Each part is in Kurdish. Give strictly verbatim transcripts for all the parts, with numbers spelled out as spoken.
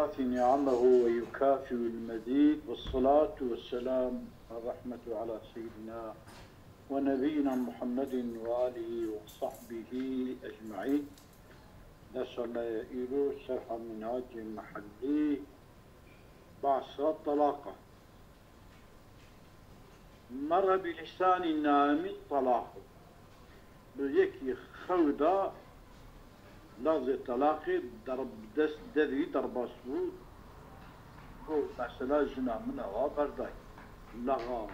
يوافي نعمه ويكافئ المزيد، والصلاة والسلام والرحمة على سيدنا ونبينا محمد وآله وصحبه أجمعين. Dersa me îro şerha Minhacê Mihellî, behsa telaq e. Merre bi lîsanî namî telaq. Bi yekî xew da lafzê telaqê der-, dest devî derbas bû. Got, mesela jina min ewa berday. Laxa.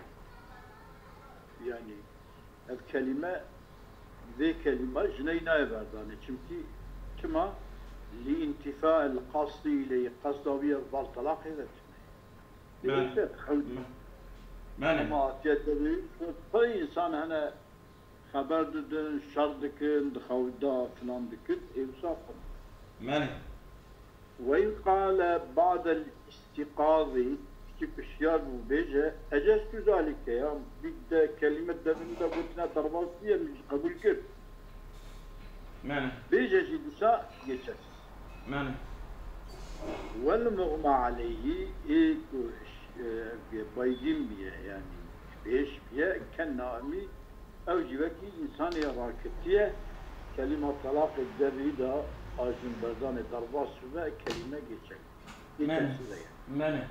Yanî ev kelîme, vê kelîma jineyî nayê berdanê. Çimkî çima? Li întifa el qasdî ileyhî, qasda wî ev bal telaqê ve tune. Belê. Dîşet xew dî. Belê. Ama tiye devî, pir însan hene xeber didin, şer dikin, di xew da filan dikin, ê wisa xwe. Belê. Ve in qale ba'del îstîqazî, kişî hişyar bû, bêje, eceztu zalike, ya, bî de kelîme devin de gotine derbas diye, min jî qebûl kir. Belê. Bêje jî dîsa geçer. Belê. Wel muğma aleyhî, ê ku, e, baygîn bîye, yanî bêş bîye, ken naimî, ew jî wekî însanê raketiye, kelîma telaqê devî de a jin berdanê derbas bibe, kelîme geçer. Belê. Geçersiz e. Belê.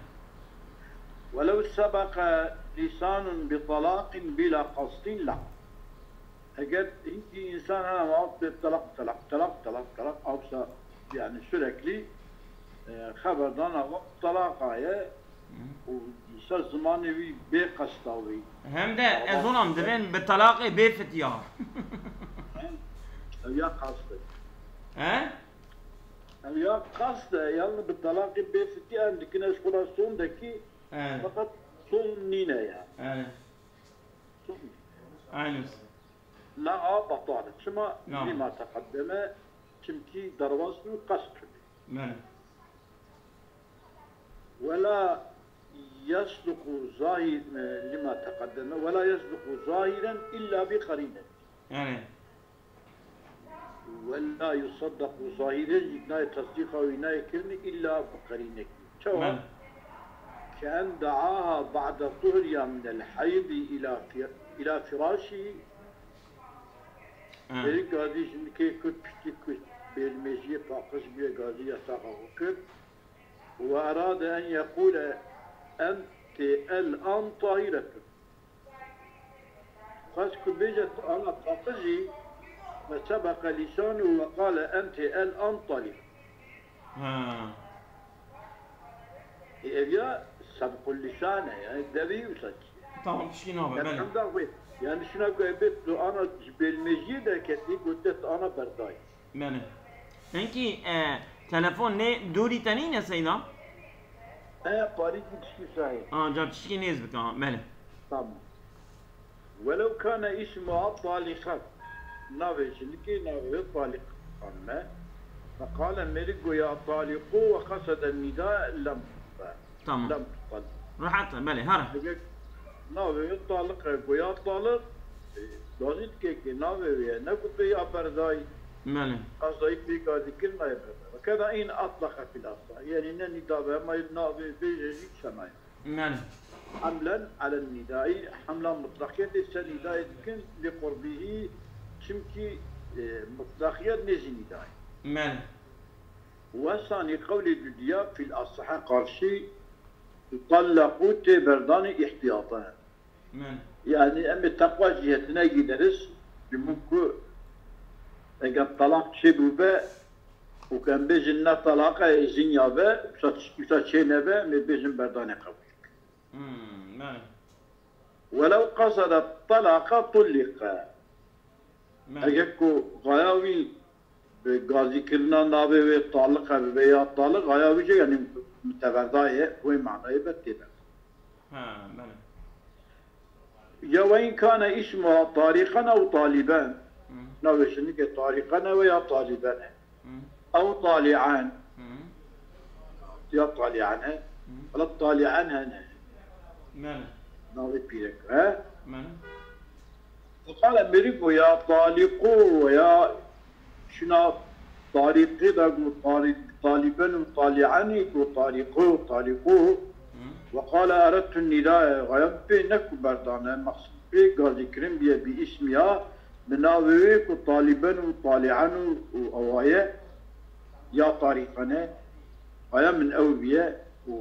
Welew sebeqe lîsanun bi telaqin bila qasdin la. Eger hinkî însan hene ma bê telaq, telaq, telaq, telaq, telaq, awsa, yani sürekli, e, xeber dana wek telaqa ye û dîsa zimanê wî bê qesta wî. Hem de ez zonam divên bi telaqê bê fitiya. Ev ya qast e. He? Ev ya qast e, yani bi telaqê bê fitiya em dikine ji xwe re sondekî, he, feqet son nîne ya. He. Son nîne. Aynen. La a betal e. Çima? Tamam. Lima teqeddeme, çimkî derbas bû, qest tune. Belê. Wela yesduqu zahir, e, lima teqeddeme, wela yesduqu zahiren illa bi qerîne. Yani. Wela yusaddaku zahiren jî nayê tesdîqa wî nayê kirinî illa bi qerînekî. Çawa? Belê. Ke en da'aha ba'de tuhriya minel heydî ila fi-, ila firâşî. Ha. Berî gazî jinikê kir piştî ku bêlmêjiyê paqij bûye gazî ya taxa xwe kir. Ve erade en yekûle enti el an tahiretun. Xwest ku bêje tu ana paqijî, ve sebeqe lîsanu ve qale enti el an talîq. Ha. Ê, ev ya sebqul lîsan e, yani devî wisa çi? Tamam, tişkî nabe, belê. Hemda wê. Yani şuna ku ev bê tu ana ji bêlmêjiyê derketî, gote tu ana berdayî. Belê. Hinkî, e, telefon nê dûrî te nîne Seyda? E, parîkî tişkî sahî. A, ca tişkî nêz bike, ha, belê. Tamam. Welew kane ismuha Talîqat. Navê jinikê navê wê Talîq anme. Feqale mêrik got ya Talîqû ve qesede nîda lem tuqbel. Tamam. Lem tuqbel. Rehet e, belê, here. Eger navê wê Taliq e, got ya Taliq, e, gazî dike ke navê wê ye, ne ku pê ya berdayî. Belê. Qesdayî pê gazî kir nayê berda. Ve keda in atleqe fil asla. Yani ne nîda be, hema navê bêje jî çenayê. Belê. Hemlen alen nîdayî, hemla mutlaqiyetê ser nîdayê dikin, li qurbîhî, çimkî, e, mutlaqiyet nêzî nîdayê. Belê. Wesanî qewlê dudiya fil asihî qarşî, tutallaqû tê berdanê îhtiyata. Belê. Yani em ê teqwa jî hetine gîderis, ji bo ku eger telaq çêbûbe û ku em bêjin ne telaq e, îzin ya be, wisa, wisa çê nebe, em ê bêjin berdanê qebûl. Hmm, belê. Welew qesede telaqa tulliqe. Belê. Eger ku gaya wî bi gazîkirina navê wê Taliq e bibe ya Taliq, gaya wî jî yani muteverda ye, wê manayê be tê be. Ha, belê. Ya ve in kane ismuha Taliqen ew Taliben. Hmm. Navê jinikê Taliqen e ve ya Taliben e. Hmm. Ew Tali'an. Hmm. Ya Tali'an e. Hmm. Wela Tali'an hene. Belê. Navê pîrek, he? Belê. Feqale mêrik got ya Taliqû ve ya şuna Tarîqî de got, tarî-, talîben û talîenî got, tarîqû, talîqû. Ve qale eredtu nîdaye, xaya pê neku berdane, mexsûd pê gazîkirin biye bi îsmiya, bi navê wê ku talîben û talîen û, û ewaye, ya tarîqene, xaya min ew biye. Û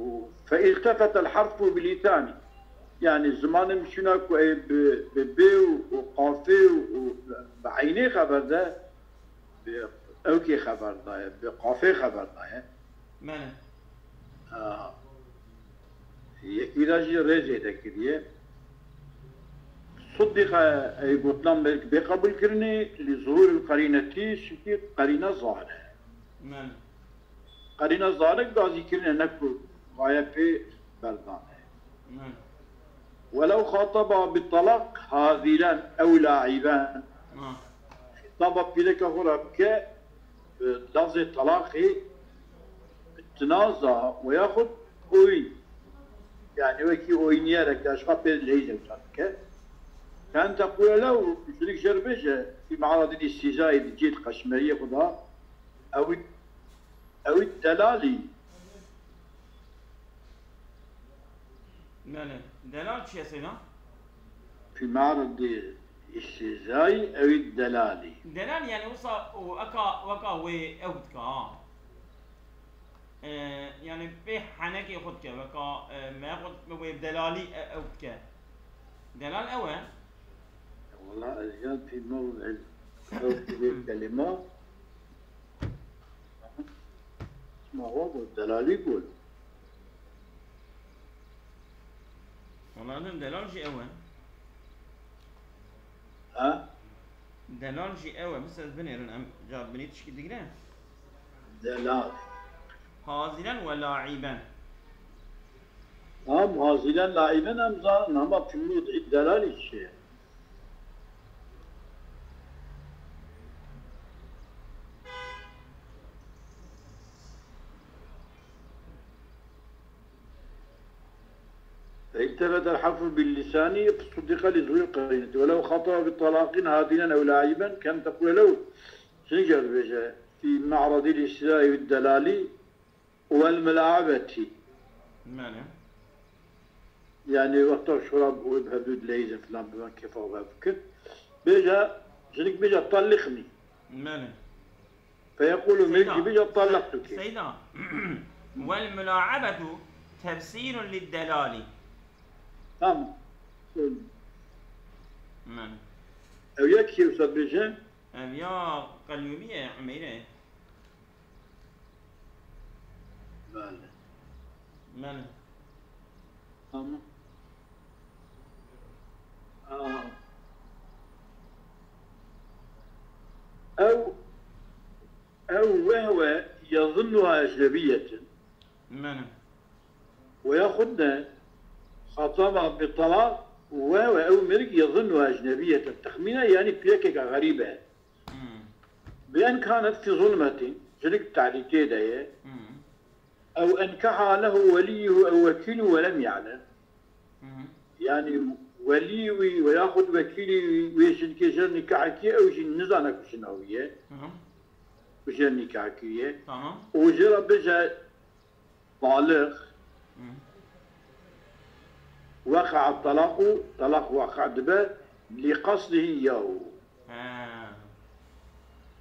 fe îltefetel herfu bi lîsanî. Yani zimanê min şûna ku ê bi, bi bê û, û qafê û, û bi eynê xeber de, bi ewkê xeber daye, bi qafê xeber daye. Mene. Ha. Yekî de jî rê zêde kiriye. Suddiqe ey gotinan belkî bê qebûlkirinê, li zuhûril qerînetî, çimkî qerîne zahir e. Mene. Qerîne zahir e, gazîkirine ne ku xaya pê berdane. Mene. Welew xataba bi talaq hazilen ew laiben. Ha. Xitaba pîreka xwe re bike, e, lafzê talaqê bi tinaza we yaxud oyîn. Yani wekî oyîniyerek de ji xwe pê leyîz ew bike. Ken tequle lew, jinik jê re bêje, fî me'radil îstîzayî di cihê qeşmeriyê xwe de, ew, ew delalî. Mele. Delal çi ye Seyda? Fî me'radil îstîzayî ew delalî. Delal yani wisa û eka, weka wê ew dike ha. E, yani pê henekê xwe dike, weka, e, me xwe wê delalî e-, ew dike. Delal ew e. Wala ez yan pî me ew, ew kelîma. Ma wa got, delalî got. Wala din delal jî ew e. Ha? Delal jî ew e. Bis ez binêrin, em car binî tişkî digre. Delal. Hazilen ve laiben. Tamam, hazilen laiben em zanin ama pîmûd delalî çi ye? فإن ثبت الحرف باللسان صدق لظهور القرينة، ولو خطب بالطلاق هازلا أو لاعبا كان تقول له، şunu gel bêje, في معرض الاستيلاء والدلال والملاعبة. Mene. Yani wexta şura bi wê bi hevdû dileyîzin filan bi van kêfa we bikin. Bêje, jinik bêje, "Talliqnî." Mene. Feyequlu, mêrg jî bêje, "Tallaqtuki." Seyda. Vel mula'abetu tefsîrun lid delali. Tamam. Mene. Ew yek kî wisa bêje? Ev ya Qelûmî ye, Umeyre ye. Bele. Mene. Tamam. Aa. Ew, ew wehwe yazunnuha ecnebiyeten. Mene. Ve yaxud ne, xataba bi talaq, wehwe ew mêrg yazunnuha ecnebiyeten. Texmîne yani pîrekeka xerîb e. Hmm. Bi en kanet fi zulmetin, jinik tehlîkê de ye. Hmm. Ew enkeha lehu weliyuhu ew wekîluhu ve lem ya'lem. Hmm. Yani welî wî ve yaxud wekîlî wî wê jinikê jê nikah kiriye, ew jî nizane ku jina wî ye. Hmm. Ku jê nikah kiriye. Tamam. Û jê re bêje, Talîq. Hı. Weqa'a talaqu, talaq weqa dibe, li qasdihi yahu. He.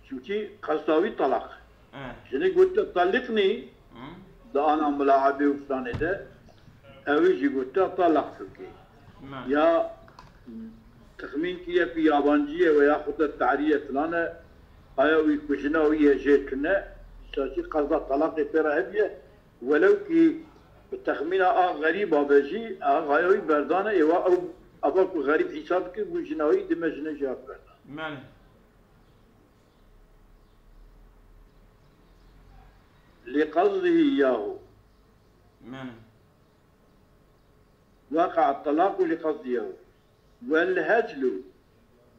Çimkî qasda wî talaq. He. Jinê gote talîqnî, Hı. di ana milaebê û filanê de, ew jî gote talaqtuki. Me. Ya texmîn kiriye ku yabancî ye ve yaxud de tarî ye filan e, aya wî ku jina wî ye jê tune, îsa jî qasda talaqê pê re hebiye, Welew kî bi texmîna a xerîba be jî, a xaya wî berdane, êwa ew ava ku xerîb hîsab dike, bû jina wî dime jine jê hat berdan. Mene. Li qasdihi yahu. Mene. Weqa'a talaqu li qasdihi yahu. Wel heclu.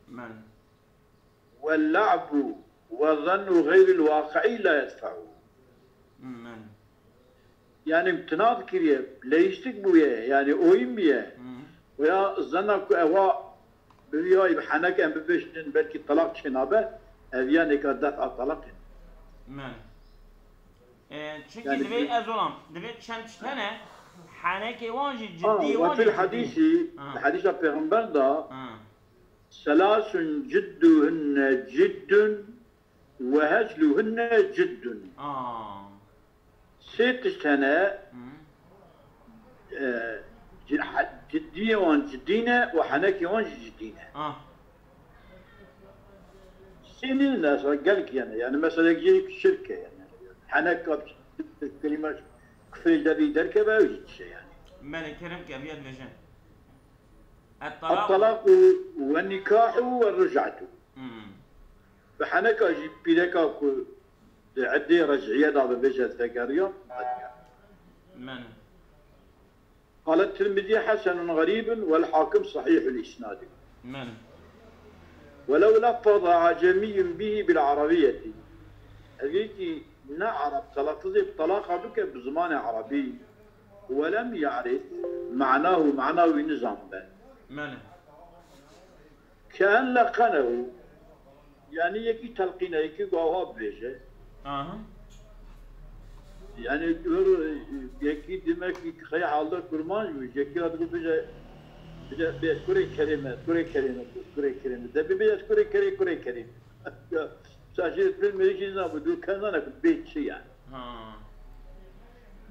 Mene. Wella'bu ve zannu xeyril waqi'i la yedfa'u. Hmm, yani. Yani tina dikiriye, leyîstik bûye, yani oyîn bûye. Hmm. Veya zanna ku ewa bi vî hayî bi henek em bibêjin, belkî talaq çênabe, ev ya nêka def'a talaqê. Men. E, çünkü Yani divê ez olam, divê çend tişt hene, henekê wan jî Ha, ciddî, wan وفي jî ciddî. الحديث, Ha. Di hadîsa Pêxember de, Ha. ثلاث جدهن جد وهزلهن جد. Ha. Sê tişt hene, Hı. e, ci-, ha-, ciddiyê wan ciddî ne û henekê wan jî ciddî ne. Ah. Sê nîne mesela gelek hene. Yani mesela yek jê şirk e yani. Heneka kelîme kufrê derî derkeve ew jî tişt e yani. Belê, kerem ke, viya dibêje. الطلاق. الطلاق والنكاح والرجعة. Hmm. Bi heneka jî pîreka ku di edê rec'iye de bibêje ez vegeriya, vegeriya. Men. قال الترمذي حسن غريب والحاكم صحيح الإسناد. Men. ولو لفظ أعجمي به بالعربية. Ev yekî ne Ereb telafuzê bi talaqa bike bi zimanê Erebî. ولم يعرف معناه, mana wî nizanbe. Men. كأن لقنه. Yani yekî telqîne, yekî gawa bibêje. Aha. Yani dur, yekî demek ki xey halde kurmanc bû, yekî ra digot bêje, bêje, bê kurê kerê me, kurê kerê me, kurê kerê me. De bibêje kurê kerê, kurê kerê me. Ya, saçê film yekî nabû, dur ken zane ku bê çi yani. Ha.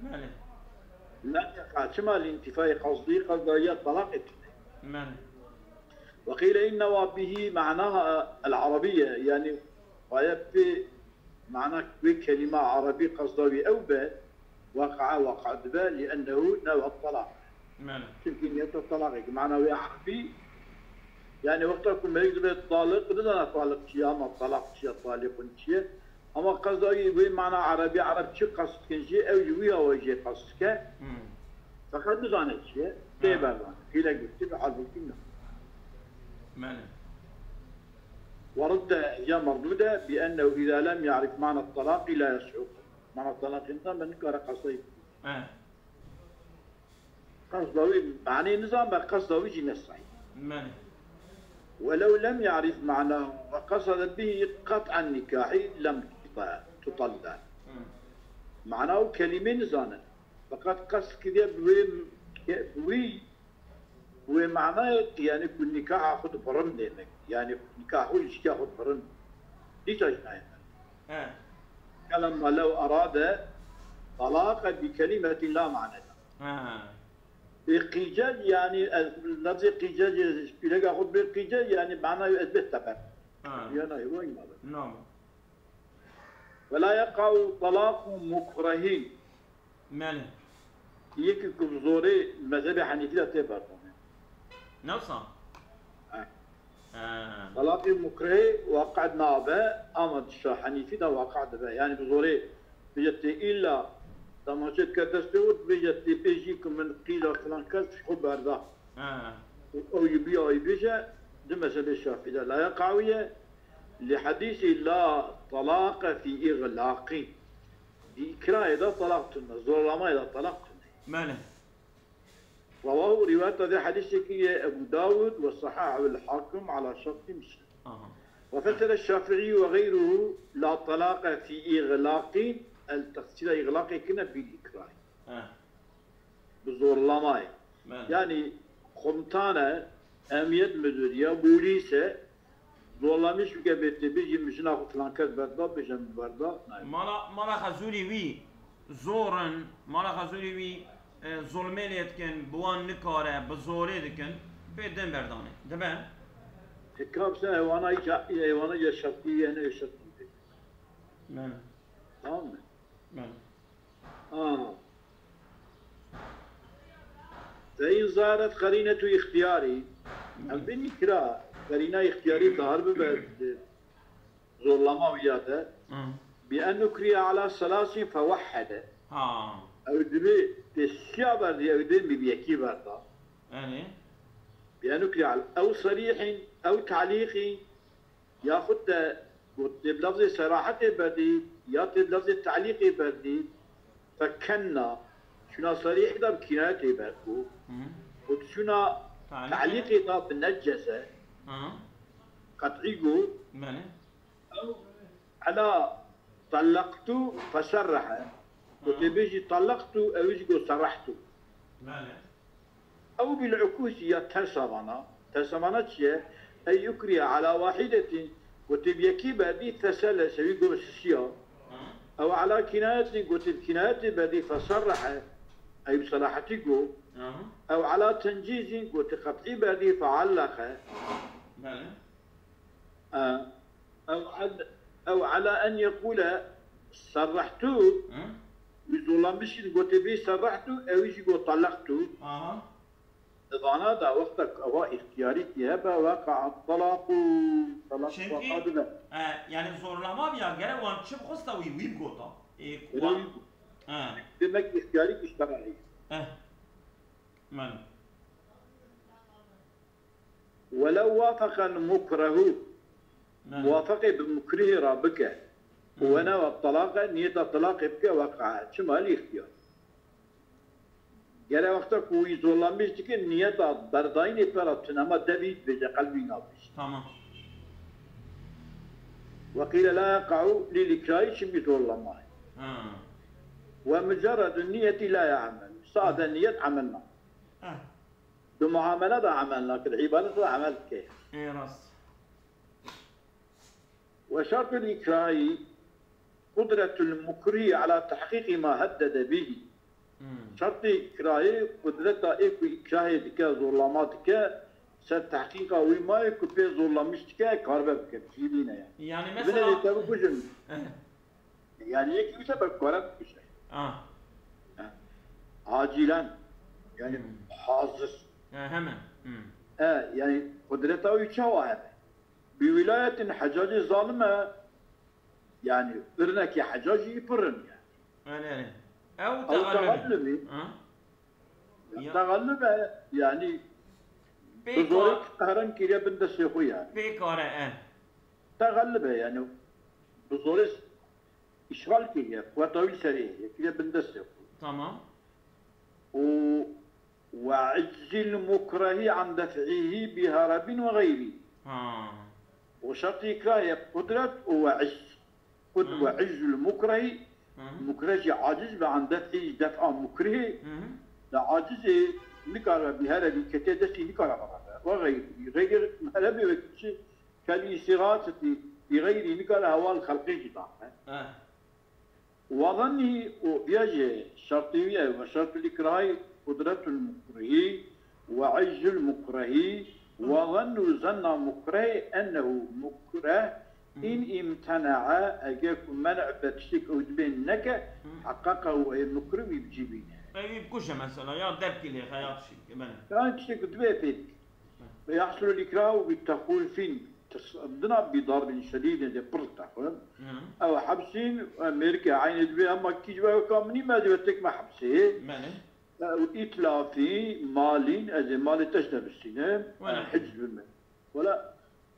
Belê. لم يقع, çima لانتفاء قصده, qesda ya talaq etine. Belê. وقيل إن نوى به معناها العربية, yani, waya pê mana wê kelîma Erebî qesda wî ew be, وقع, waqe dibe, لأنه نوى الطلاق. Belê. Çünkü niyeta talaqê, mana wê Erebî, yani, wexta ku merîk dibe taliq, nizane taliq çi ye, ama talaq çi ye, taliqun çi ye. Ama qesda wî, wê mana Erebî, Ereb çi qest dikin jî, ew jî wî awayî jê qest dike. Hmm. Feqet nizane çi ye, tê Ha. berdane. Hîle gotî bi halbûkî ne. Belê. ورد, ya merdûde, بأنه إذا لم يعرف معنى الطلاق لا يصح. Mana talaqê nizan be nikare qesdayî. He. Qesda wî, manê nizan be qesda wî jî ne sahîh. Belê. ولو لم يعرف معناه وقصد به قطع النكاح لم تطلق. Hı. Mana û kelîmê nizane. Feqet qest kiriye bi wê, bi wî, bi wê manayê, yani ku nikaha xwe dibirin demek. Yani nikaha xwe, ilişkiya xwe dibirin. Dîsa jî nayê. He. كلام لو أراد طلاق بكلمة لا معنى لها. Ha. Bê qîcel, yani, ez, lafzê qîcel, pîreka xwe bê qîcel, yani, mana ez bê teber. Ha. Ya nayê, wayî nayê. Name. ولا يقع طلاق مكره. Belê. Yekî ku bi zorê mezhebê Henîfî de tê berdane. Ne wisa? Ha. Ha. Talaqê mukrehê waqe nabe, ama di şa Henîfî de waqe dibe. Yani bi zorê bêje tê îlla demaçe dike destê û dibêje tê pê jî ku min qîla filan kes ji xwe berda. Ha. Û ew yî bîya wî bêje, di mezhebê Şafî de la yeqa wî ye, لحديث لا طلاق في إغلاق. Di îkrayê de talaq tune, zorlamayê de talaq tune. Belê. رواه, rîwayeta vê hedîsê kiriye Ebû Dawûd, وصححه الحاكم على شرط مسلم. Aha. وفسر الشافعي وغيره لا طلاق في إغلاق, el tefsîra îxlaqê kirine bil îkrah. He. Bi zorlamayê. Belê. Yani komutanê, emniyet müdürü ya polîs e, zorlamîş bike bê tê bêjî min jina xwe filan kes berda, bêje min berda, nayê. Mala, mala Xezûlî wî zor in, mala Xezûlî wî, e, zulmê lê dikin, bi wan nikare, bi zorê dikin, pê din berdanê. Dibe? Hikam se heywana, heywana ya şertî, yani ya şertî. Belê. Tamam mı? Belê. Ha. فإن ظهرت قرينة اختيار. Ev bin kira, qerîna îxtiyarî zahir bibe, zorlama wî ya de. Hı. بأن أكره على ثلاث فوحد. Ha. Ew divê tê siya berdî, ew divê min bi yekî berda. Belê. بأن أكره على, ew صريح, ew تعليق. Yaxud de got tê bi lafzê serahetê berdî, ya tê bi lafzê telîqê berdî, fekenna, çûna serîhî de bi kînayetê ber ku, Hı. û çûna Telîqê telîqê de bi neceze, Hı. qet'î got, Belê. ew ela Tellaqtu feserrehe. Ku tê bêjî tellaqtu, ew jî got serrehtu. Belê. Ew bil ukusi ya tersa vana. Tersa vana çi ye? Ey yukriye ala wahidetin. Ku tê bi yekî berdî feselle, sewî got sisiya. Ew ala kinayetin. Ku tê bi kinayetê berdî feserrehe. Ey bi serahetî got. Ew ala tencîzin. Ku tê qet'î berdî fealleqe. Belê. E, ew al-, ew ala en yekûle serrehtu, Hı? Wî zorlanmişî gotê bê serrehtu, ew jî got talaqtu. Aha. Di vana da wexta ku eva îxtiyarîkî hebe, weqa'a talaqu, talaq Çünkü, weqa dibe. E, yani zorlama biya gere wan çi bixwesta wî, wî bigota. E, Öyle wan, wî got. He. Demek îxtiyarîk îştera heye. Eh. Melo. Welew wafeqel mukrehu, Melo. Muwafeqê bi mukrihê re bike, û Hmm. wenewa talaqe, niyeta talaqê bike, weqae. Çima li îxtiyar? Gere wexta ku wî zorlanmîş dike, niyeta berdayînê pera tune, ma devî dibêje qelbî navêje. Tamam. Weqîle la yeqa'u lil îkrahî, çimkî zorlama ye. Ha. Ve mucerredu niyeti la ye'mel. Sade niyet emel nake. Ha. Di muamele de emel nake, di îbadet de emel dike. Ê rast. Ve şertul îkrahî qudretul mukrihî ala tehqîqî ma heddede bihî. Hmm. Şertê îkrahê qudreta ê ku îkrahê dike, zorlama dike, ser tehqîqa wî mayê ku pê zorlamiş dike, karibe bike, jî nîne yani. Yani Binê mesela lê te bikujin. Yani yekî wisa be kare bikuje. Ah. Ha. Acilen. Yani Hmm. hazir. Ha, hemen. Hmm. E, yani qudreta wî çawa hebe? Bi wilayetin Hecacê zalim e, yani birnekî Hecacî pir in yani. Erê, erê. Ew Ew texellubî. Texellubî. Ha? Ya. Texellub e, yani Pê bi zorê ka- qehran kiriye bin destê xwe yani. Pê kare e. Texellub e yani bi zorê îşxal kiriye, quweta wî serê heye, kiriye bin destê xwe. Tamam. Û Ve iczil mukrehî an def'ihî bi herebin ve xeyrî. Ha. Û şertî îkrahê qudret û ve izz. Qud-, Hı. Ve izzul mukrehî, Hı hı. mukreh jî aciz be an def'î, ji def'a mukrihê, Hı hı. de acizê nikare bi herebî, ketê destî nikare xerabe. Ve xeyrî. Xeyrî herebê wekî çi? Kel îstîxasetî bi xeyrî nikare heval xelqê jî daxe. Eh. Ve zannî û ya jî şertî wî ye, ve şertul îkrahî qudretul mukrihî ve iczul mukrihî ve Hı. zannu zanna mukrihî ennehu mukreh Hı. in imtene'e, eger ku men'e be tiştê ku ew dibê neke, Hı. heqeqehu ey mukrih wî bi cî bîne. Ew wî bikuje mesela, ya debkî lê xe, ya tiştî, bene. Yani tiştê ku dibê pê dike. Hı. Ve yahsulul îkrahu bi texwîfin, tirsandina bi darbin şedîdin de pir dixwin. Hı. Ew hepsîn, e, mêrike eynê dibê, hema kî ji we weka min nî, me dibê tek me hepsê. Bele. Ew îtlafî malîn, ez ê malê te ji te bistînim, Wele. e, hic bi min. Wele,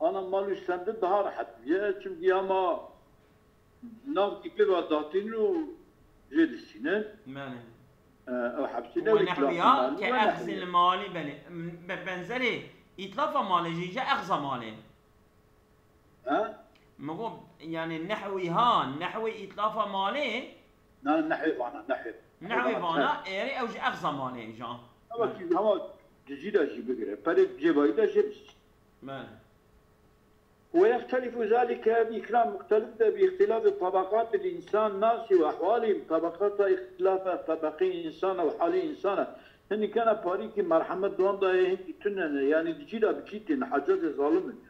ana mal û sende daha rehet bûye, çimkî hema navkî pê ve datînin û jê distînin. Bele. E, ew hepsîn ew Ve îtlafî nehwiha malî ke ve exzil nehwiye. Malî, bele. M-, be-, benzerê îtlafa malê jî, ji exza malê. Ha? Min got, yani nehwîha, nehwê îtlafa malê. Na, nehwê vana, nehwê. Nehwê Vana vana, çer. Erê ew ji exza malê, jan. Ama Hı. ki, ama dizî de jî bigire. Perê cêbayî de jê bistî. Bele. ويختلف ذلك، ev îkram muxtelif be, bi îxtilafî tabaqatil însan, nasî û ehwalî, tabaqata îxtilafa tabaqî însan û halî însan e. Hinî kene parîkî merhemet di wan de ye, hinkî tune ne, yanî di cî de bi cî têne, Hecacê zalim in.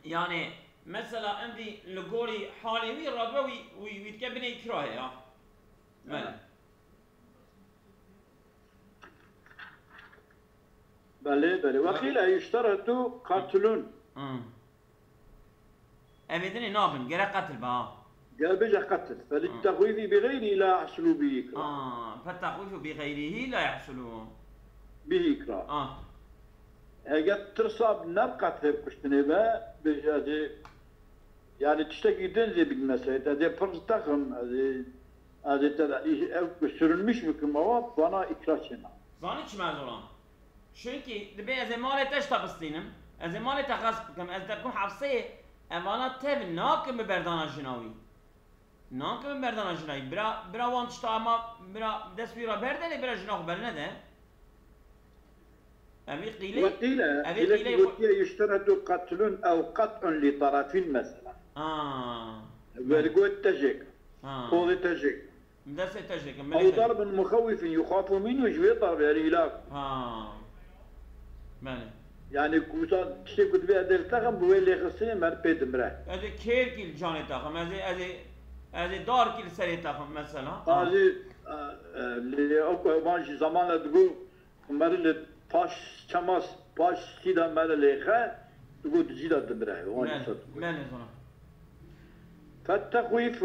Yani, mesela, em vî li gorî halê wî radibe wî, wî, wî dike binê îkrahê ya. Bele. Belê, belê. Weqîle yuşteretu qatilun. Hı. Ev ê dinê nabin, gere qetil be ha. Gere bêje qetil. Hı. Felî texwîfî bi xeyrî la yahsulu bi îkra. Aa, fe texwîfu bi xeyrîhî la yahsulu. Bi îkra. Ah. Hege tirsa ne qetil kuştinê be, bêje ez ê Yani tiştekî din zê bidime ser, ez ê pir texim, ez ê, ez ê te de, ev sürülmüş bikim, ewa bana îkra çêna. Zanî çima zoran? Çünkü dibê ez ê malê te ji te bistînim, ez ê malê te xesp bikim, ez te bikim hepsê, evana tev nakin bi berdana jina wî. Nankevin berdana jinayî. Bira, bira wan tişta ama bira dest wî re berde lê bira jina xwe bernede. Evî qîlê, وقيل evî قيل qîlê xwe. gotiye يشترط قتل أو قطع لطرف mesela. Ha. Wê li got tejêk. Ha. Kolê tejêk. Destê tejêk. أو ضرب مخوف يخاف منه ji wê darbe yani îlak. Ha. Belê. Yani kusa tiştê ku divê ez ê li texim bi wê lêxistinê mer pê dimre. Ez ê kêrkî li canê taxim. Ez ê, ez ê, ez ê darkî li serê taxim mesela. Ha. Qazî e, e, lê ew ku van jî zamana digo ku mer li paş çemas paş sîda mer lêxe digo di cî de dimre. Van jî Belê, sed digo. Belê zona. فالتخويف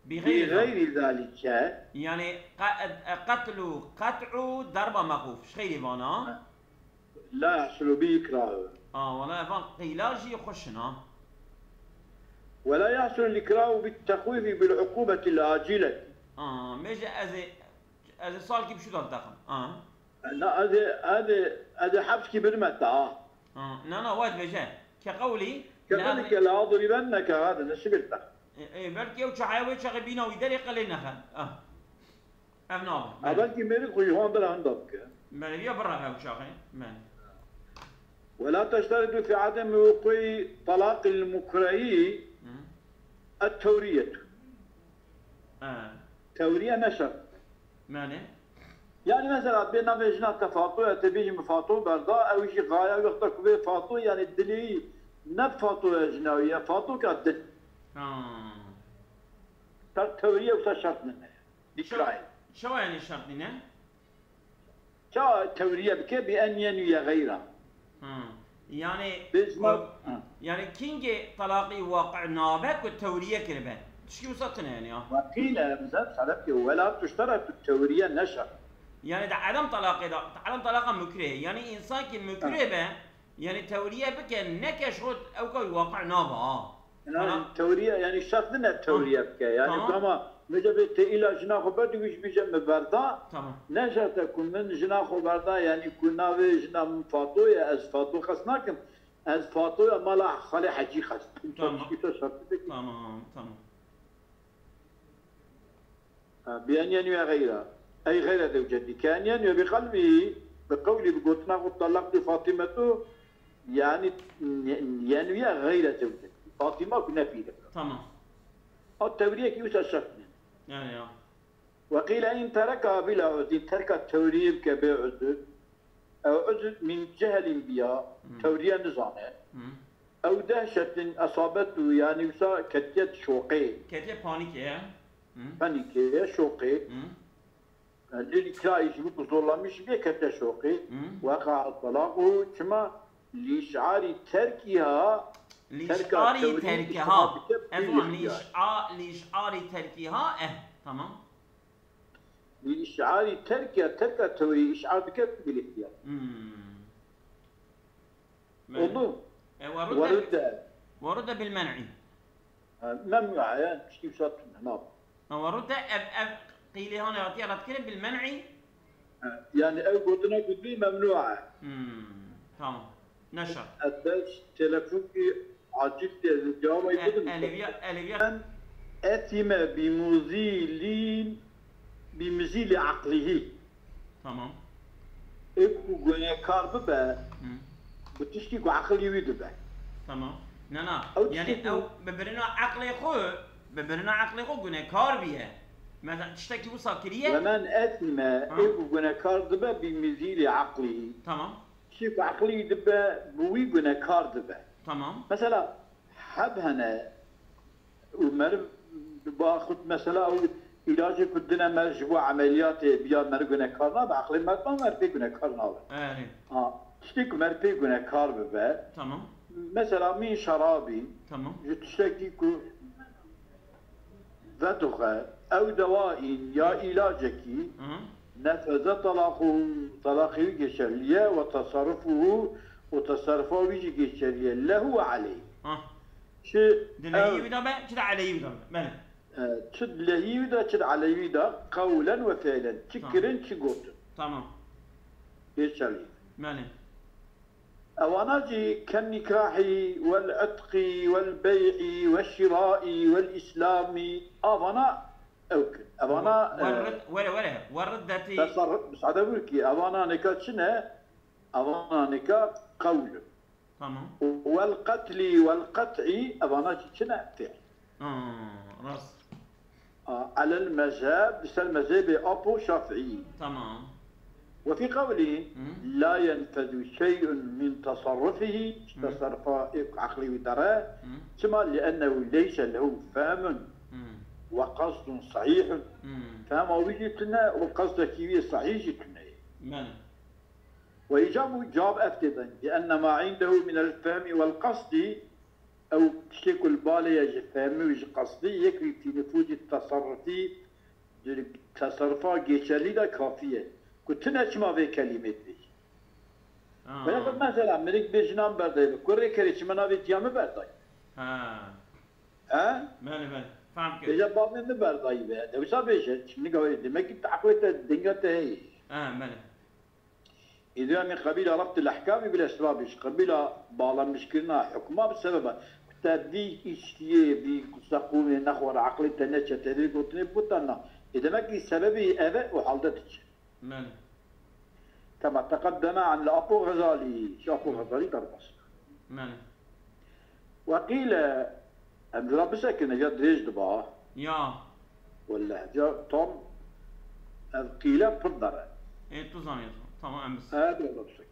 Bi xeyrî zor. بغير ذلك Yani qe- e- qetl û qet'u darba mexûf. Ji xeyrî vana. لا يحصل به إكراه. A, wala evan qîla jî xweş in ha. ولا يحصل الإكراه بالتخويف بالعقوبة العاجلة. A, mêje ez ê, ez ê salkî bi şû de dixim. A. Na, ez ê, ez ê, ez ê hepskî birime te ha. A, na, na, wayt veje. Ke qewlî, Ke belê ke la adribenneke hadi ne şibir te. E, e, belkî ew çaxeya wê çaxê bîna wî derê qelê nexe. A. Ev nabe. Ha belkî mêrik xwe ji wan bira hinda bike. Belê ya bira ew çaxê. Belê. ولا تشترط في عدم وقوع طلاق المكره التورية. E. Tewriye ne şert. Belê. Yani mesela bê navê jina te Fato ye, te bêjî min Fato berda, ew jî xaya wexta ku bê Fato yani dilê wî ne Fato ye jina wî ye, Fato ka din. Ha. Ser tewriye wisa şert nine. Dîkrayê. Çawa yani şert nîne? Ça tewriye bike bi en yenwiye xeyra. Ha. Yani Bêjma ku- yani kingê talaqî waqi nabe ku tewriye kiribe. Tişkî wisa tine yani ya. Wekîle bize sebebkê wela tuştera tu tewriye neşe. Yani de adam talaqê da, adam talaqa mukreh. Yani insan ki mukreh be, yani tewriye bike, neke ji xwe ew ka waqi nabe ha. Yani tewriye yani şart nine tewriye bike. Yani Tamam. Ama mece bê te îla jina xwe berdî wî jî bîje mi berda. Tamam. Ne şart e ku min jina xwe berda yani ku navê jina min Fato ye, ez Fato xes nakim. Ez Fato ya mala Xalê Hecî xes. Tamam. Tişkî te şart dike. Tamam, tamam. Ha, bi en yenwiye xeyra. Ey xeyre zewcetî. Ke en yenwiye bi qelbî, bi qewlî, bi gotina xwe talaqtî Fatîmetu, yani yenwiye xeyre zewcetî. Fatîma ku ne pîr e. Tamam. A tewriyekî wisa şert ne. Yani ya. Ve qîle in tereka bila uzrî, terka tewriyê bike bê uzr. Ew uzr min cehlin biya, tewriye nizane. Hı. Ew dehşetin esabetu, yani wisa ketiye şoqê. Ketiye panîkê he. Hı. Panîkê, şoqê. Hı. Lil ikrahî ji bo zorlamîş bê ketiye şoqê. Hı. Weqa talaqu, çima li işarî terkiha, Li terka işarî tewrî terkiha. iştirak bike Ez bî wan li lihtiyac. işa-, li işarî terkiha eh. Tamam. Li işarî terkiha, terka tewrî işar dike bî lihtiyac. Hmm. Oldu. E, warudde, Warudde. Warudde bil men'i. Ha, memnua ye, tiştî wisa tune, ne. Ha, warudde ev, ev qîlê hane hatiye redkirin bil men'i. Ha, yani ew gotina ku bî memnua ye. Hmm, tamam. Neşa. Ez bes telefonkî acil tê, cewabê E, bidin. Eleviya, Eleviya. Ben ethime bi muzîlî, bi muzîlî aqlihî. Tamam. Ê ku gunekar bibe, Hı. bi tiştî ku aqilî wî dibe. Tamam. Na, na. Ew Yani tiştê ku- ew bi birina aqlê xwe, bi birina aqlê xwe gunekar biye. Mesela tiştekî wisa kiriye. Ve men ethime, Ha. Ê ku gunekar dibe bi muzîlî aqlihî. Tamam. Tiştî ku aqilî dibe, bi wî gunekar dibe. Tamam. Mesela heb hene û meriv baxut mesela û îlacê ku dine mer ji bo emeliyatê biya mer gunekar nabe, aqlê mer ba mer pê gunekar nabe. Erê. Ha, tiştê ku mer pê gunekar bibe, Tamam. mesela min şerabî, Tamam. ji tiştekî ku vedoxe, ew dewayîn ya îlacekî, Hı. nefeze talaqu, talaqî wî geçerliye ve tasarrufuhu û tasarrufa wî jî geçerliye. Lehu ve aleyh. Ha. Çi Dileyî ew- wî de be, çi de eleyî wî de be. Belê. E, çi lehî wî de, çi de eleyî wî de, qewlen ve fiilen. Çi Tamam. kirin, çi gotin. Tamam. Geçerli. Belê. Evana jî ken nikahî, wel itqî, wel bey'î, wel şiraî, wel îslamî, avana ew kin. Evana, e, Werrid, were, were, werriddetî. Tesarruf, misade bû ki, evana nêka çi ne? Evana nêka qewl. Tamam. Wel qetlî, wel qet'î, evana jî çi ne? Fi'l. Aa, rast. A, alel mezheb, li ser mezhebê Apo Şafîî. Tamam. Ve fî qewlî, Hı. la yenfedu şey'un min tasarrufihi, Hı. tasarrufa êk eqlî wî dere, Hı. çima li ennehu leyse lehu fehmun Hı. ve qasdun sahihun. Hı. Fehma wî jî tune û qasdekî wî sahîh jî tune ye. Bele. Ve îcabû cevab ev tê ben. Li enne ma indehu min el fehmi wel qasdî, ew tiştê ku li balê ye ji fehmî û ji qasdî, yek wî fî nifûzî tasarrufî, di tasarrufa geçerlî de kafî ye. Ku tune çima vê kelîmê dibêjî? Aa. Wele ku mesela minik bê jinan berdayî be, kurê kerê çima navê tiya min berdayî? Ha. He? Bele, bele. Fehm kir. Bêje bavê min berdayî be. De wisa bêje, çimnika wê demek ki eqlê te dinga te heye. Ha, bele. Îdî min qebîla rebt el ehkamî bil esbabî, ji qebîla bağlanmışkirina hukma bi sebeba. Ku te vî îştiyê, vî zeqûmê nexwara, eqlê te neçe, te vê gotinê bû te na. Ê demek ki sebebî ev e û halde diçe. Bele. Kema teqeddeme an li Apo Xezalî, ji Apo Xezalî derbas. Bele. Ve qîle, em jira bisekine, ya dirêj diba. Ya. Welle, ya tam ev qîle pir dere. E, tu zanî. Tamam, em bis. Ev ya da bisek.